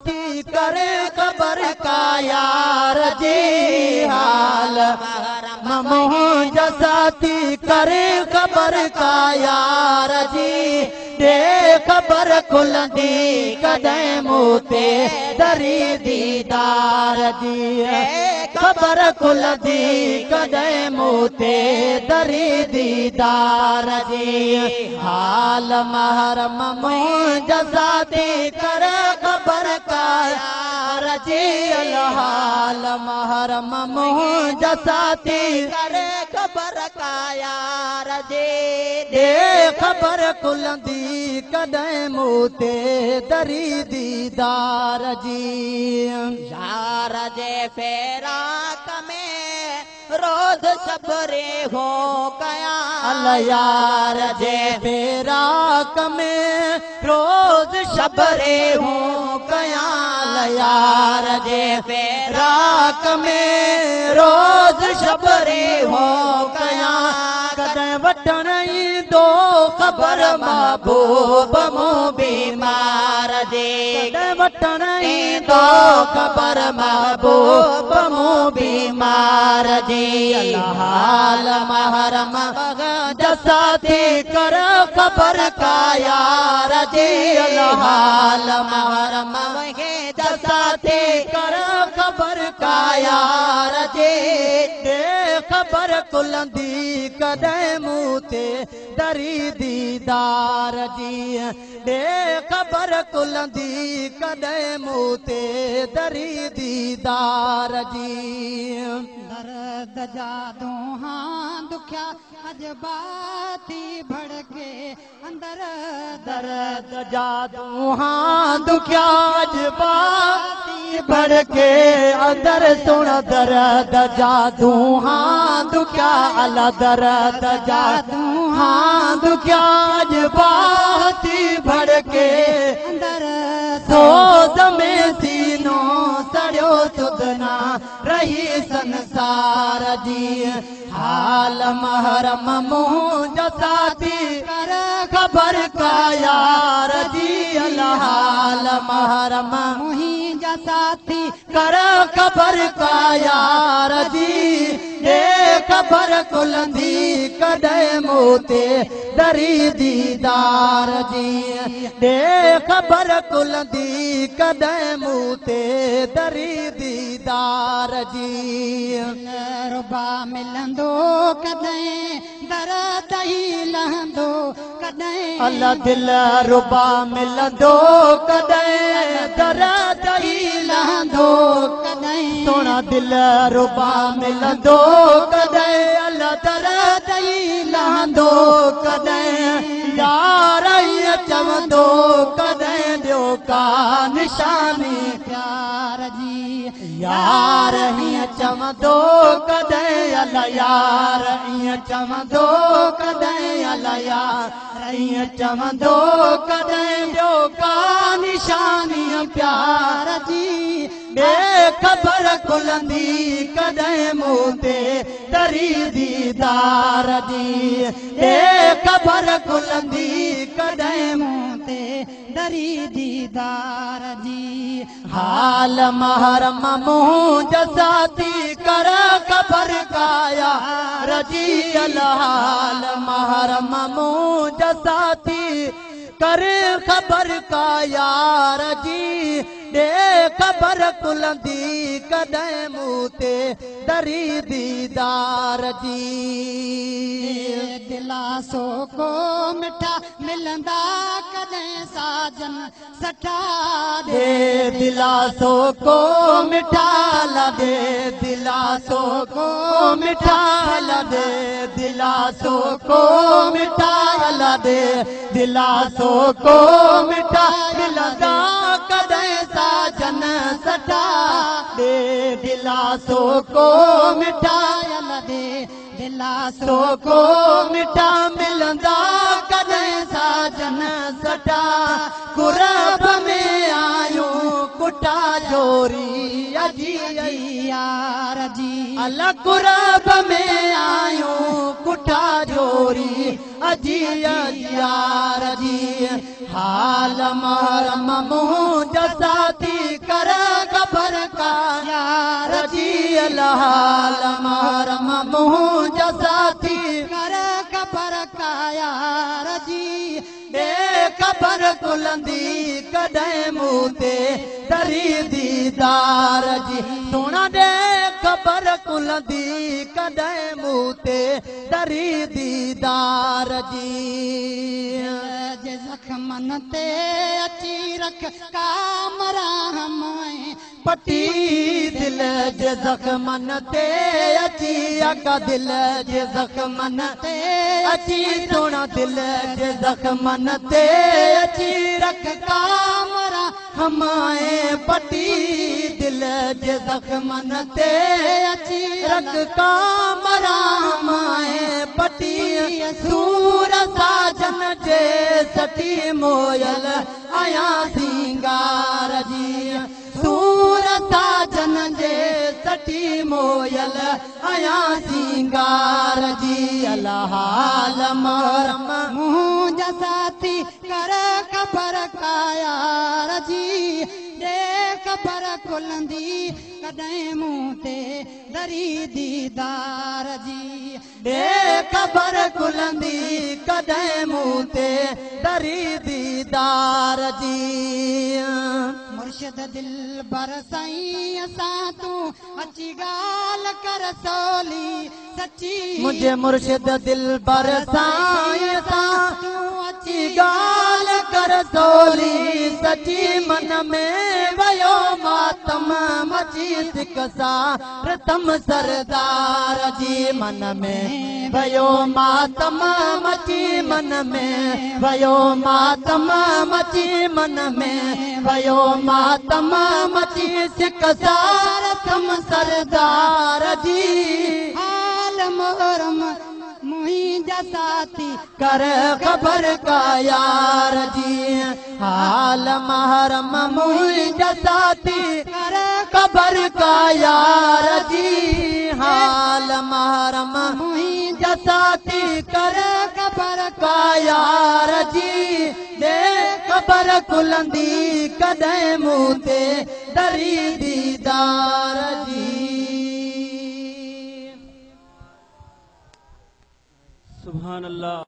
साथी करे ख़बर का यार जी। हाल मुंहिंजा साथी करे ख़बर का यार जी। ॾे ख़बर खुलंदी कॾहिं मूं ते दरी दीदार जी। ख़बर खुलंदी कॾहिं मूं ते दरी दीदार जी। हाल महरम मुंहिंजा साथी करे ख़बर का यार जी। हाल महरम मुंहिंजा साथी करे ख़बर का यार जी। ॾे ख़बर खुलंदी कॾहिं मूं ते दरी दीदार जी। यार जे फेराक में रोज सबरे हो कया। अल यार जे फेराक में रोज सबरे हो कया। यार जे फेराक में रोज सबरे हो कया। कॾहिं वठण ईंदो ख़बर महबूब मूं बीमार जी। कॾहिं वठण ईंदो ख़बर महबूब मूं बीमार जी। हाल महरम साथी कर ख़बर का यार जी। हाल महरम साथी कर ख़बर का यार जी। ॾे ख़बर खुलंदी कॾहिं मूं ते दरी दीदार जी। ॾे ख़बर खुलंदी कॾहिं मूं ते दरी दीदार जी। दर्द जा दोहां दुखिया अज बाती भड़के अंदर। दर्द जा दोहां दुखिया अज बाती भड़के अंदर। सुन दर्द जा दोहां दुखिया अला दर्द जा दोहां दुखिया अज बाती भड़के अंदर। सोज़ में सीनो सड़ियो सुधना रही संसार जी। हाल महरम मुंहिंजा साथी कर ख़बर का यार जी। हाल महरम मुंहिंजा साथी कर ख़बर का यार जी। ॾे ख़बर खुलंदी कॾहिं मूं ते दरी दीदार जी। ॾे ख़बर खुलंदी कॾहिं मूं ते दरी दीदार जी। रुबा मिलंदो कॾहिं दर्द ई लहंदो कॾहिं। अला दिल रुबा मिलंदो कॾहिं दर्द ई लहंदो कॾहिं। सोना दिल रुबा मिलंदो कॾहिं अला दर्द ई लहंदो कॾहिं। यार ईअं चवंदो कॾहिं ॾियो का निशानी प्यार जी। यार ईअं चवंदो कॾहिं अला यार ईअं चवंदो कॾहिं अला यार ईअं चवंदो कॾहिं ॾियो का निशानी प्यार जी। ॾे ख़बर खुलंदी कॾहिं मूं ते दरी दीदार जी। ॾे ख़बर खुलंदी कॾहिं मूं ते दरी दीदार जी। हाल महरम मुंहिंजा साथी कर ख़बर का यार जी। हाल महरम मुंहिंजा साथी कर ख़बर का यार जी। ॾे ख़बर खुलंदी कॾहिं मूं ते दरी दीदार जी। दिलासो को मिठा मिलंदा कॾहिं साजन सठा। दे दिलासो को मिठा लॻे दिलासो को मिठा लॻे दिलासो को मिठा लॻे दिलासो को मिठा मिलंदा कॾहिं साजन सठा। दे दिलासो को मिठा लॻे दिलासो सो को मिठा मिलंदा कॾहिं साजन सठा। कुरब में आयूं कुटा जोरी अजी यार जी। अला कुरब में आयूं कुटा जोरी अजी यार जी। हाल महरम मुंहिंजा साथी कर ख़बर का यार जी। हाल महरम मुंहिंजा साथी कर ख़बर का यार जी। ॾे ख़बर कुलंदी कॾहिं मूं ते दरी दीदार जी। सोना ॾे ख़बर कुलंदी कॾहिं मूं ते दरी दीदार जी। जे ज़ख़्मनि ते अची रख कामराम पटी दिल जे ज़ख़्मनि ते अची आका दिल जे ज़ख़्मनि ते अची सोना दिल जे ज़ख़्मनि ते अची रख कामराम पटी दिल जे ज़ख़्मनि ते अची रख कामराम पटी। सूर साजन जे सटी मोयल आया सिंगार जी। सूर साजन जे सटी मोयल आया सिंगार जी। हाल महरम मुंहिंजा साथी कर ख़बर का यार जी। ॾे ख़बर कुलंदी कॾहिं मूं ते दरी दीदार जी। ॾे ख़बर कुलंदी कॾहिं मूं ते दरी दीदार जी। मुर्शिद दिल बर साईं असां तूं अची ॻाल्हि कर सौली सची। मुंहिंजे मुर्शिद दिल बर साईं असां तूं अची ॻाल्हि कर सौली सची। मन में वयो मातम मची सिक सां रतम सरदार जी। मन में वयो मातम मची मन में वयो मातम मची मन में वयो मातम मची सिक सां रतम सरदार जी। हाल मोहरम मुंहिंजा साथी कर ख़बर का यार जी। हाल महरम मुंहिंजा साथी कर ख़बर का यार जी। हाल महरम मुंहिंजा साथी कर ख़बर का यार जी। ॾे ख़बर कुलंदी कॾहिं मूं ते दरी दीदार जी। सुभान अल्लाह।